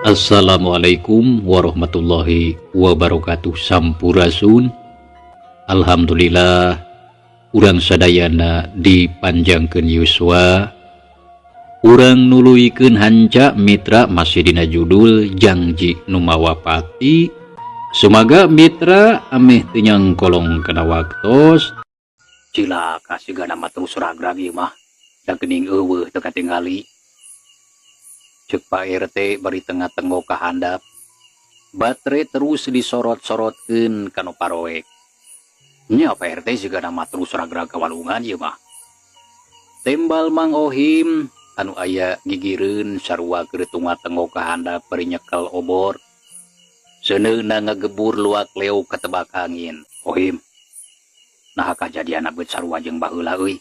Assalamualaikum warahmatullahi wabarakatuh. Sampurasun. Alhamdulillah urang sadayana dipanjangkeun yuswa, urang nuluykeun hanca mitra masih dina judul Jangji Nu Mawa Pati. Sumaga mitra ameh teu nyangkolong kana waktos. Cilaka, sigana mah terus ragrag ieu mah da geuning euweuh teu katingali, cek Pak RT bari tengah-tengok ka handap. Batere terus disorot-sorotkeun kanu paroek. Nya, Pak RT, sigana mah terus ragrag ka walungan ieu mah, tembal Mang Ohim anu aya gigireun sarua keur tungga-tengok ka handap bari nyekel obor. Seuneuna ngagebur luak leuk katebak angin. "Ohim, naha kajadian beut sarua jeung baheula euy?"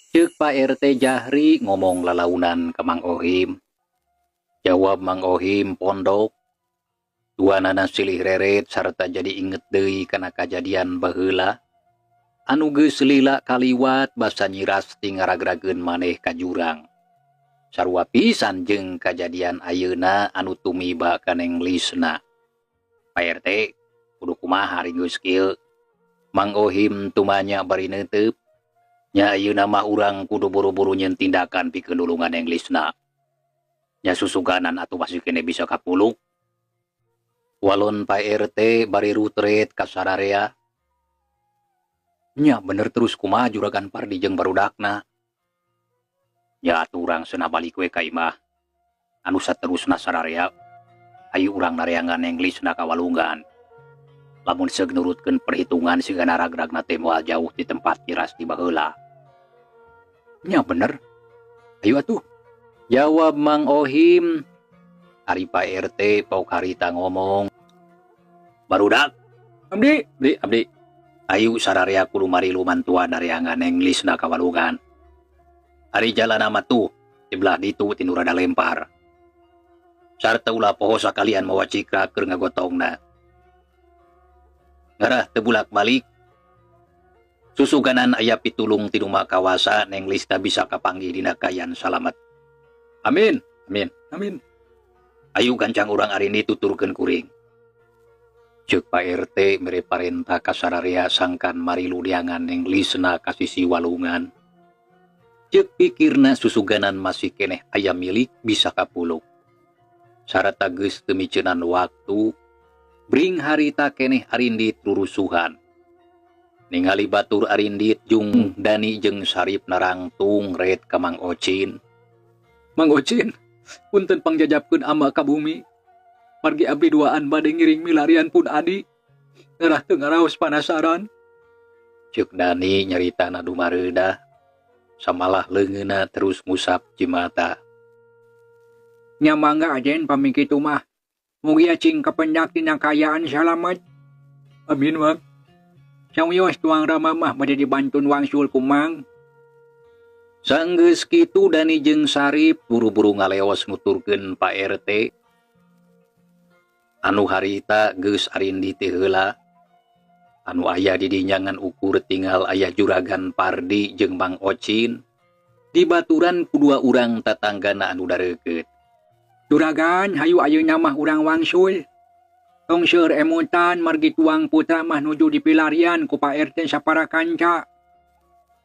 cek Pak RT Jahri ngomong lalaunan ka Mang Ohim. Jawab Mang Ohim pondok. Duanana silih reret sarta jadi inget deui kana kajadian baheula anu geus lila kaliwat basa Nyi Rasti ngaragrageun maneh ka jurang. Sarua pisan jeung kajadian ayeuna anu tumiba ka Neng Lisna. "Pak RT, kudu kumaha ari geus kieu?" Mang Ohim tumanya bari neuteup. "Nya, ayeuna mah urang kudu buru-buru nyeun tindakan pikeun nulungan Neng Lisna. Nya, susuganan atuh masih kene bisa kapuluk," walon Pak RT bari rutret ka sararea. "Nya bener, terus kumaha Juragan Pardi jeung barudakna?" "Ya atuh urang cenah balik we ka imah. Anu saterusna sararea ayo urang nareangan Neng Lisna ka walungan. Lamun seug nurutkeun perhitungan, sigana ragragna teh moal jauh di tempat Nyi Rasti baheula." "Nya bener, ayo atuh," jawab Mang Ohim. Ari Pak RT pok harita ngomong, "Barudak." "Abdi." "Abdi, abdi." "Ayo sararea kudu marilu mantuan nareangan Neng Lisna ka walungan. Ari jalan mah tuh di belah ditu ti nu rada lempar. Sarta ulah poho sakalian mawa cikra keur ngagotongna. Ngarah teu bulak-balik. Susuganan aya pitulung ti Nu Maha Kawasa, Neng Lisna bisa kapanggih dina kaayaan salamet. Amin. Amin. Amin. Ayo gancang urang arini, tuturkeun kuring," cek Pak RT mere parentah ka sararea sangkan marilu neangan Neng Lisna ka sisi walungan. Cek pikirna susuganan masih keneh aya milik bisa kapuluk. Sarata geus teu miceunan waktu, bring harita keneh arindit rurusuhan. Ningali batur arindit jung Dani jeung Sarip narangtung ret ka Mang Ocin. "Mang Ocin, punten pangjajapkeun ama ka bumi. Margi abdi duaan bade ngiring milarian pun adi. Ngarah teu ngaraos panasaran." Cek Dani nyaritana dumareudah. Samalah leungeunna terus ngusap cimata. "Nya mangga, Ajen, pami kitu mah. Mugia cing kapendak dina kaayaan salamet." "Amin, Mang." "Sawios tuang Rama mah bade dibantun wangsul ku Mang." Sanggeus kitu Dani jeung Sarip buru-buru ngaleos nuturkeun Pak RT anu harita geus arindit teh heula. Anu aya di dinya ngan ukur tinggal aya Juragan Pardi jeung Mang Ocin dibaturan ku dua urang tatanggana anu dareukeut. "Juragan, hayu ayeuna mah urang wangsul. Tong seueur emutan, margi tuang putra mah nuju dipilarian ku Pak RT sapara kanca.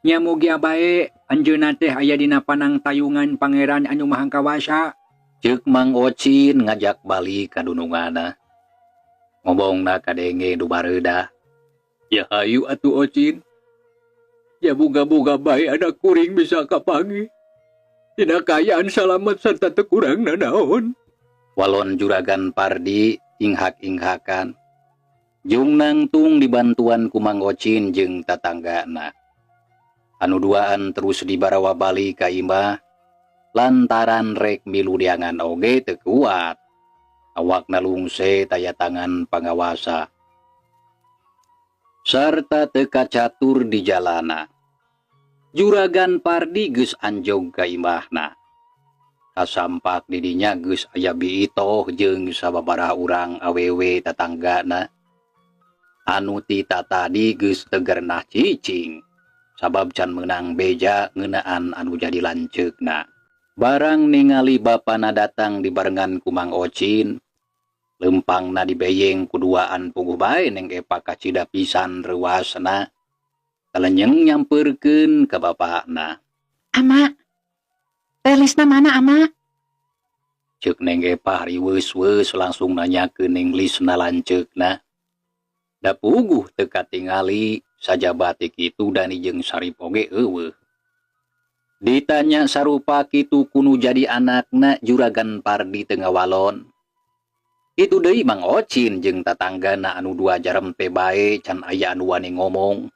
Nya, mugia bae anjeunna teh aya dina panang tayungan Pangeran Anu Maha Kawasa." Cek Mang Ocin ngajak balik ka dunungana. Ngomongna kadenge dumareudah. "Ya hayu atuh, Ocin. Ya, muga-muga bae anak kuring bisa kapanggih dina kaayaan salamet serta teu kurang nanaon." Walon Juragan Pardi inghak-inghakan. Jung nangtung dibantuan ku Mang Ocin jeung tatanggana. Anu duaan terus dibarawa balik ka imah lantaran rek milu neangan oge teu kuat. Awakna lungse taya tangan pangawasa. Sarta teu kacatur di jalana. Juragan Pardi geus anjog ka imahna. Kasampak di dinya geus aya Biitoh jeung sababaraha urang awewe tatanggana. Anu ti tatadi geus teu gerenah cicing sabab can meunang beja ngeunaan anu jadi lanceukna. Barang ningali bapana datang dibarengan ku Mang Ocin, lempangna dibeyeng kuduaan puguh bae Neng Epa kacida pisan reuasna. Kalenyeng nyamperkeun ka bapakna. Ama, Teh Lisna mana, Ama? Ceuk Neng Epa riweus-weus langsung nanyakeun Neng Lisna lanceukna. Da puguh teu katingali sajaba ti kitu Dani jeung Sarip oge eueuh. Ditanya sarupa kitu kunu jadi anakna Juragan Pardi teu ngawalon. Kitu deui Mang Ocin jeung tatanggana anu dua jarempe bae can aya anu wani ngomong.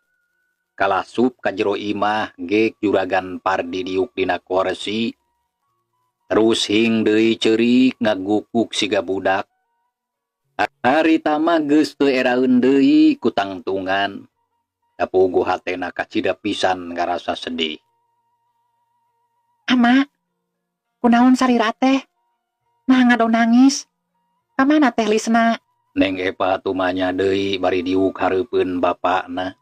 Kalasup ka jero imah geek Juragan Pardi diuk dina korsi. Terus hing deui ceurik ngagukuk siga budak. Harita mah geus teu eraeun deui ku tangtungan. Da puguh hatena kacida pisan ngarasa sedih. Ama, kunaon sarira teh? Nah ngado nangis. Kamana Teh Lisna? Neng Epa tumanya deui bari diuk hareupeun bapakna.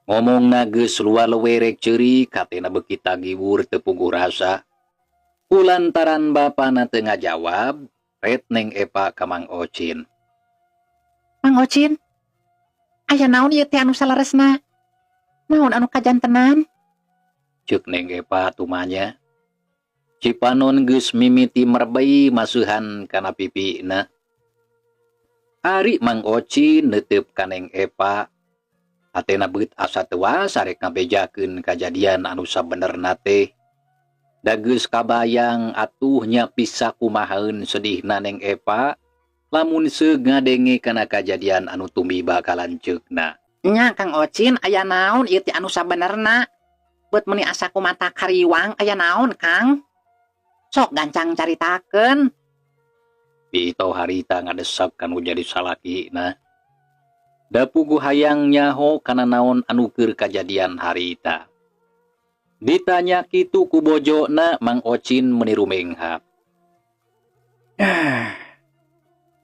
Ngomongna geus luar-lewerek ceurik, hatena beuki tagiwur teu puguh rasa. Kulantaran bapana teu ngajawab, ret Neng Epa ka Mang Ocin. Mang Ocin, aya naon ieu teh anu saleresna? Naon anu kajantenan? Ceuk Neng Epa tumanya. Cipanon geus mimiti merbei masuhan kana pipina. Ari Mang Ocin neuteup ka Neng Epa. Hatena beut asa teu wasa rek ngabejakeun kajadian anu sabenerna teh. Da geus kabayang atuh nya bisa kumahaeun sedihna Neng Epa lamun seug ngadenge kana kajadian anu tumiba ka lanceukna. Nya Kang Ocin aya naon ieu teh anu sabenerna? Beut meuni asa kumata kariwang aya naon Kang? Sok gancang caritakeun. Piito harita ngadesep kanu jadi salakina. Da puguh hayang nyaho kana naon anu keur kajadian harita. Ditanya kitu ku bojona Mang Ocin meuni rumenghap.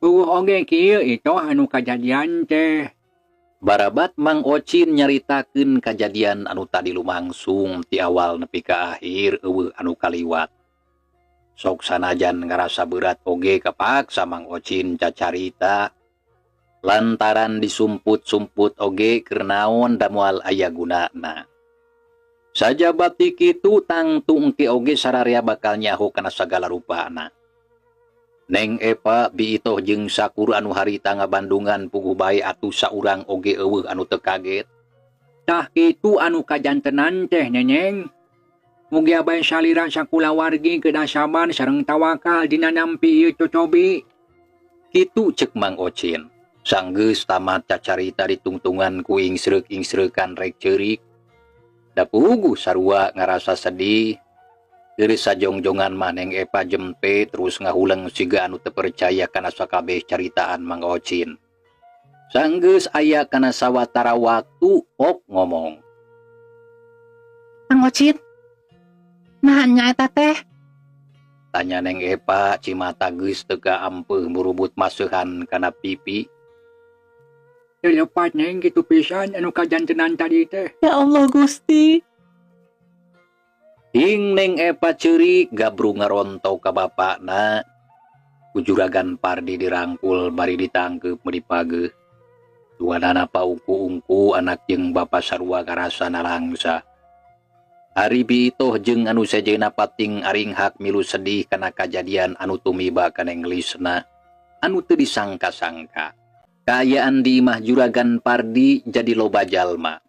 Puguh oge kieu itu anu kajadian teh. Barabat Mang Ocin nyaritakeun kajadian anu tadi lumangsung ti awal nepi ka akhir eueuh anu kaliwat. Sok sanajan ngarasa berat oge kapaksa Mang Ocin cacarita. Lantaran disumput-sumput oge keur naon da moal aya gunana. Sajaba ti kitu tangtu engke oge sararea bakal nyaho kana sagala rupana. Neng Epa biitoh jeung Sakur anu harita ngabandungan puguh bae atuh saurang oge eueuh anu teu kaget. Tah kitu anu kajantenan teh Neneng. Mugia bae salira sakulawargi kedah sabar sareng tawakal dina nampi ieu cocobi. Kitu ceuk Mang Ocin. Sanggeus tamat cacarita ditungtungan ku ingsreuk-ingsreukan rek ceurik. Da puguh sarua ngarasa sedih. Geus sajongjongan mah Neng Epa jempe terus ngahuleng siga anu teu percaya kana sakabeh caritaan Mang Ocin. Sanggeus aya kana sawatara waktu ok ngomong. Mang Ocin, nah nya eta teh? Tanya Neng Epa cimata geus teu kaampeuh murubut maseuhan kana pipi. Teu lepat Neng kitu pisan anu kajantenan tadi teh. Ya Allah Gusti. Hing Neng Epa ceurik gabru ngarontok ka bapakna. Ku Juragan Pardi dirangkul bari ditangkeup meuni pageuh. Duanana paungku-ungku anak jeung bapa sarua karasa nalangsa. Ari biitoh jeung anu sejenna pating aringhak milu sedih kana kajadian anu tumiba ka Neng Lisna anu teu disangka-sangka. Kaayaan di imah Juragan Pardi jadi loba jalma.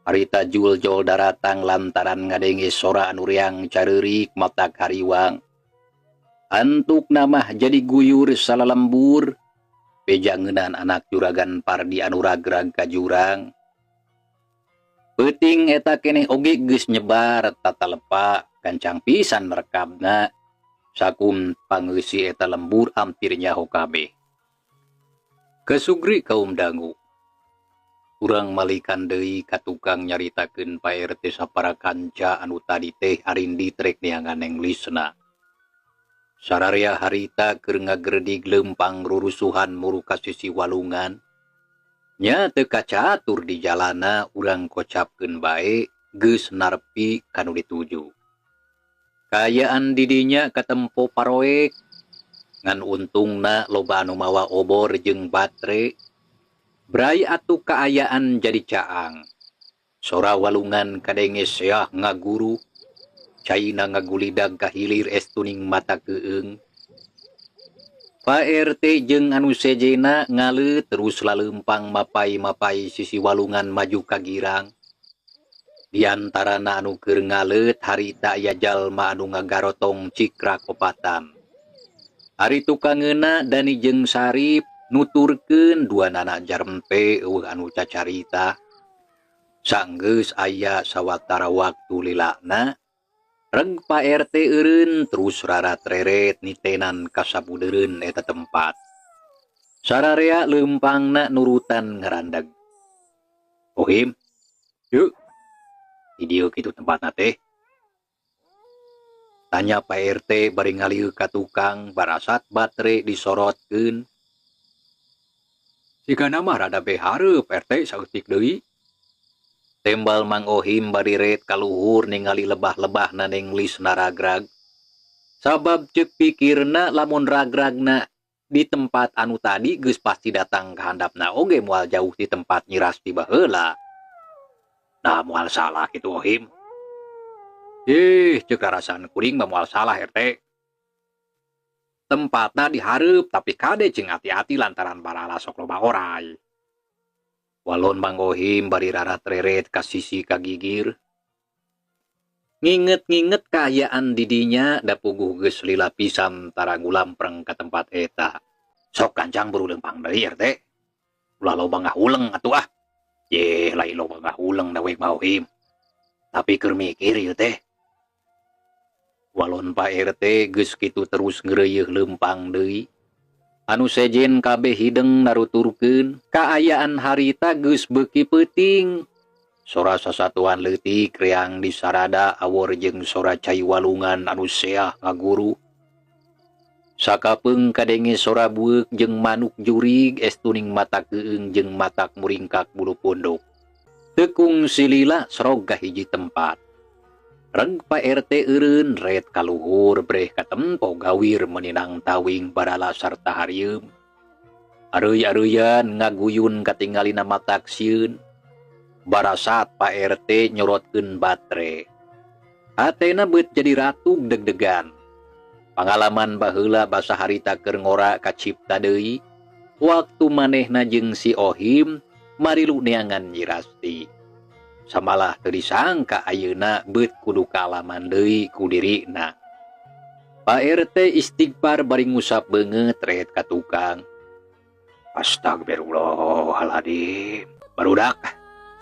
Harita jul-jol daratang lantaran ngadenge sora anu riang careurik mata kariwang. Antuk namah jadi guyur salalembur. Bejangenan anak Juragan Pardi anu ragrag ka jurang. Peuting eta keneh oge geus nyebar tata lepa gancang pisan merekabna. Sakum pangeusi eta lembur hampir nyaho kabeh. Kesugri kaum dangu. Urang malikan deui ka tukang nyaritakeun Pak RT sapara kanca anu tadi teh arindi trek neangan Neng Lisna. Sararea harita keur ngagredig lempang rurusuhan muru ka sisi walungan. Nya teu kacatur di jalana urang kocapkeun bae geus narpi kanu dituju. Kaayaan didinya katempo paroek. Ngan untungna loba anu mawa obor jeung batre. Bray atuh kaayaan jadi caang. Sora walungan kadenge seah ngaguru. Caina ngagulidag ka hilir estuning mata keung. Pak RT jeung anu sejena ngaleut terus laleumpang mapai-mapai sisi walungan maju ka girang. Di antarana anu keur ngaleut harita aya jalma anu ngagarotong cikrak opatan. Ari tukangeuna Dani jeung Sarip nuturkeun duanana jarempe eueuh anu cacarita. Sanggeus aya sawatara waktu lilana, reg Pak RT eureun terus rarat-reret nitenan kasabudeureun eta tempat. Sararea leumpangna nurutan ngarandeg. Ohim, yuk. Di dieu kitu tempatna teh. Tanya Pak RT bari ngalieu ka tukang barasat batre disorotkeun. Sigana mah rada behareup RT saeutik deui. Tembal Mang Ohim bari ret kaluhur ningali lebah-lebahna nenglis naragrag. Sabab ceuk pikirna lamun ragragna di tempat anu tadi geus pasti datang ka handapna oge moal jauh di tempat Nyi Rasti baheula. Nah moal salah kitu Ohim. Ih, ceuk rarasaan kuring mah moal salah RT. Tempatna dihareup tapi kade jeung hati-hati lantaran barala sok loba oray. Walon Mang Ohim bari rarat-reret ka sisi kagigir. Nginget-nginget kaayaan didinya da puguh geus lila pisan tara ngulampreng ka tempat eta. Sok gancang buru leumpang deui RT. Ulah loba ngahuleng atuh ah. Yeh, lain loba ngahuleng da we Mang Ohim. Tapi keur mikir ieu teh. Walon Pak RT geus kitu terus ngeureuyeeh leumpang deui. Anu sejen kabeh hideng naruturkeun kaayaan harita geus beuki peuting. Sora sasatuan leutik reang di sarada awor jeung sora cai walungan anu seah ngaguru. Sakapeung kadenge sora bueuk jeung manuk jurig estuning mata keung jeung matak muringkak bulu punduk. Tekung silila serog ka hiji tempat. Reg Pak RT eureun ret kaluhur breh katempo gawir meninang tawing barala sarta harieum. Areuy-areuyan ngaguyun katingalina matak sieun. Barasat Pak RT nyorotkeun batre. Hatena beut jadi ratug deg-degan. Pangalaman baheula basa harita keur ngora kacipta deui. Waktu manehna jeung si Ohim marilu neangan Nyi Rasti. Samalah teu disangka ayeuna beut kudu kaalaman deui ku dirina. Pak RT istighfar bari ngusap beungeut ret ka tukang. Astagfirullahaladzim. Barudak,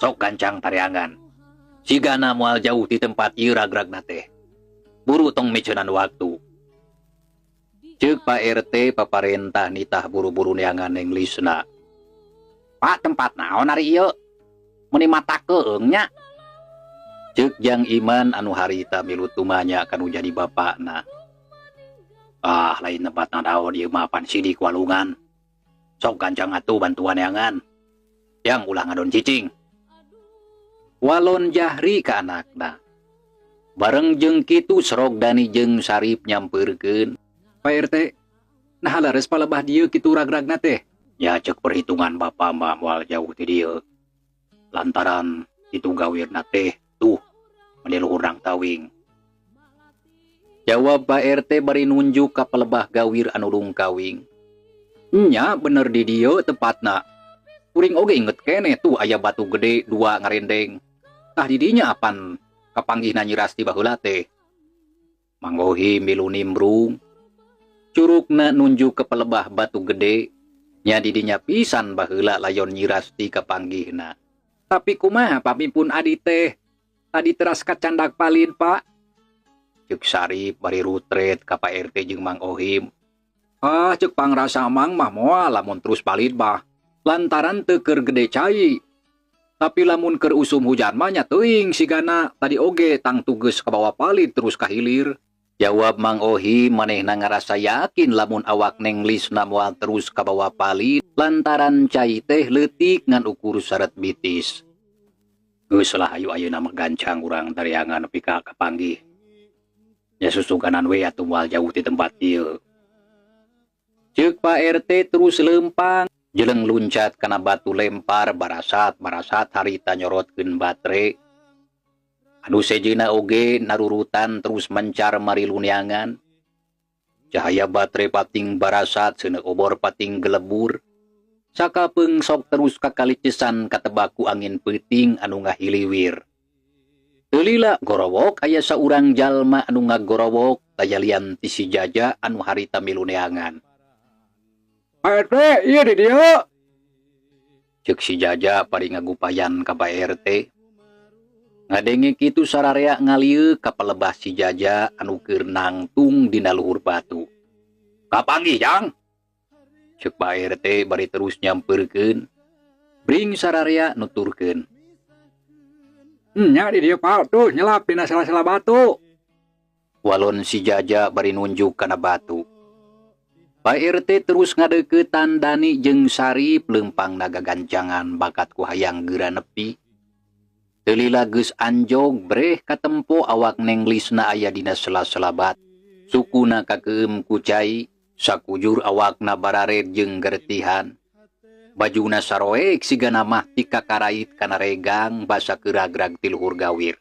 sok gancang tareangan. Sigana moal jauh di tempat ieu ragragna teh. Buru tong miceunan waktu. Ceuk Pak RT paparentah nitah buru-buru neangan nenglisna. Pak, tempat naon ari ieu? Meuni mata keung nya. Ceuk Jang Iman anu harita milu tumanya kanu jadi bapakna. Ah, lain tempatna naon ieu mah pan sidik walungan. Sok gancang atuh bantuan neangan. Yang ulah ngadon cicing. Walon Jahri ka anakna. Bareng jeung kitu serog Dani jeung Sarip nyampeurkeun. Pak RT, nah lares palebah dieu kitu ragragna teh. Ya ceuk perhitungan bapa mah moal jauh ti dieu. Lantaran itu gawirna teh tuh meni luhur tawing. Jawab Pak RT bari nunjuk ka palebah gawir anu lungkawing. Nya bener di dieu tempatna. Kuring oge inget keneh tuh aya batu gede dua ngarendeng. Tah di dinya apan kapanggihna Nyi Rasti baheula teh. Mang Ohim milu nimbrung. Curugna nunjuk ke pelebah batu gede. Nya di dinya pisan baheula layon Nyi Rasti kapanggihna. Tapi kumaha pamimpun adi teh? Tadi teras kacandak palin, Pak. Ceuk Sarip bari rutret ka Pak RT jeung Mang Ohim. Ah, ceuk pangrasa Mang mah moal lamun terus palin mah. Lantaran teu keur gede cai. Tapi lamun keur usum hujan mah nya teuing sigana tadi oge tangtu geus kabawa palin terus ka hilir. Jawab Mang Ohim manehna ngarasa yakin lamun awak nenglisna moal terus kabawa palin lantaran cai teh leutik ngan ukur saret bitis. Geus lah ayu ayeuna mah gancang urang tareangan nepi ka kapanggih. Nya susuganan we atuh moal jauh ti tempat ieu. Ceuk Pak RT terus lempang jeleng luncat kana batu lempar barasat-barasat harita nyorotkeun batre. Anu sejeuna oge narurutan terus mencar marilu neangan. Cahaya batre pating barasat seuneu obor pating gelebur. Sakapeung sok terus kakalicesan katebaku angin peuting anu ngahiliwir. Teu lila gorowok aya saurang jalma anu ngagorowok tayalian ti si Jaja anu harita milu neangan. Pak RT, ieu di dieu. Ceuk si Jaja bari ngagupayan ka Pak RT. Ngadenge kitu sararea ngalieuk ka palebah si Jaja anu keur nangtung dina luhur batu. Kapanggih, Jang? Ceuk Pak RT bari terus nyampeurkeun. Bring sararea nuturkeun. Nya di dieu Pak, tuh nyelap dina sela-sela batu. Walon si Jaja bari nunjuk kana batu. Pak RT terus ngadeuketan Dani jeung Sarip leumpang nagagancangan bakat ku hayang geura nepi. Teu lila geus anjog breh katempo awak Neng Lisna aya dina sela-sela batu. Sukuna kakeum ku cai, sakujur awakna barared jeung gertihan. Bajuna saroek sigana mah tikakarait kana regang basa keuragrag ti luhur gawir.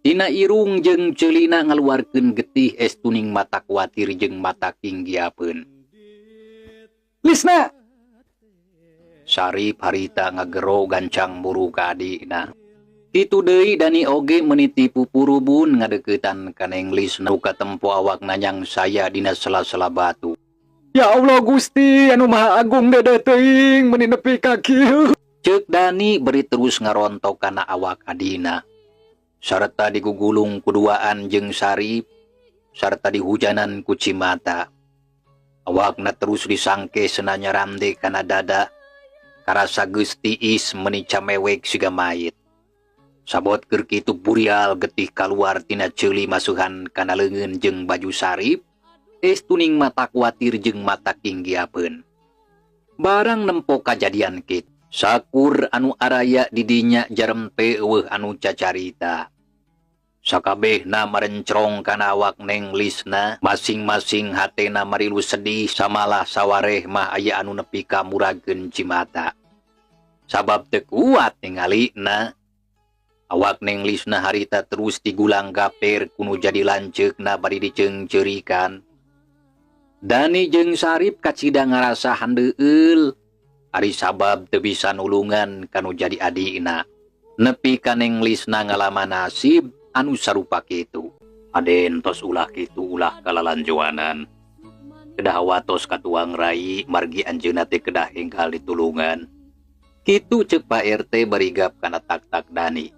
Tina irung jeung ceulina ngaluarkeun getih es tuning mata kuatir jeung mata kinggiapeun. Lisna! Sarip harita ngagero gancang muru ka adina. Kitu deui Dani oge meniti pupurubun ngadeuketan ka Neng Lisna katempo awakna nyang saya dina sela-sela batu. Ya Allah Gusti anu Maha Agung dede teuing meuni nepi ka kieu. Ceuk Dani beri terus ngarontok kana awak adina. Sarta digugulung kuduaan jeung Sarip, sarta dihujanan ku cimata. Awakna terus disangke senanya ramde kana dada, karasa geus tiis meuni camewek siga mayit. Sabot keur kitu burial getih kaluar tina ceuli masuhan kana leungeun jeung baju Sarip, es tuning mata kuatir jeung mata kinggiapeun. Barang nempo kajadian kitu, sakur anu araya didinya jarempe eueuh anu cacarita. Sakabehna marencrong kana awak Neng Lisna, masing-masing hatena marilu sedih samalah sawareh mah aya anu nepi ka murageun cimata. Sabab teu kuat ningalina. Awak Neng Lisna harita terus digulang gaper kunu jadi lanceukna bari diceungceurikan. Dani jeung Sarip kacida ngarasa handeueul, ari sabab teu bisa nulungan kanu jadi adina. Nepi ka Neng Lisna ngalaman nasib anu sarupa kitu. Aden tos ulah kitu ulah kalalanjuanan. Kedah watos katuang rai margi anjeunna teh kedah enggal ditulungan. Kitu ceuk Pak RT barigap kana tak-tak Dani.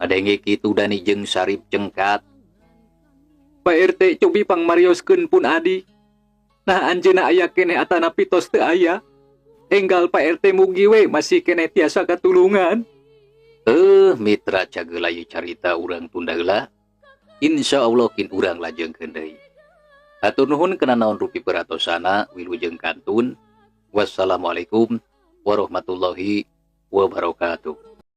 Adenge kitu Dani jeung Sarip cengkat. Pak RT cobi pangmarioskeun pun adi. Nah anjeunna aya keneh atanapi tos teu aya. Enggal Pak RT mugi we masih keneh tiasa katulungan. Mitra cageula ieu carita urang tunda heula. Insya Allah kin urang lajengkeun deui. Hatur nuhun kana naon rupi peratosana, wilujeng kantun. Wassalamualaikum warahmatullahi wabarakatuh.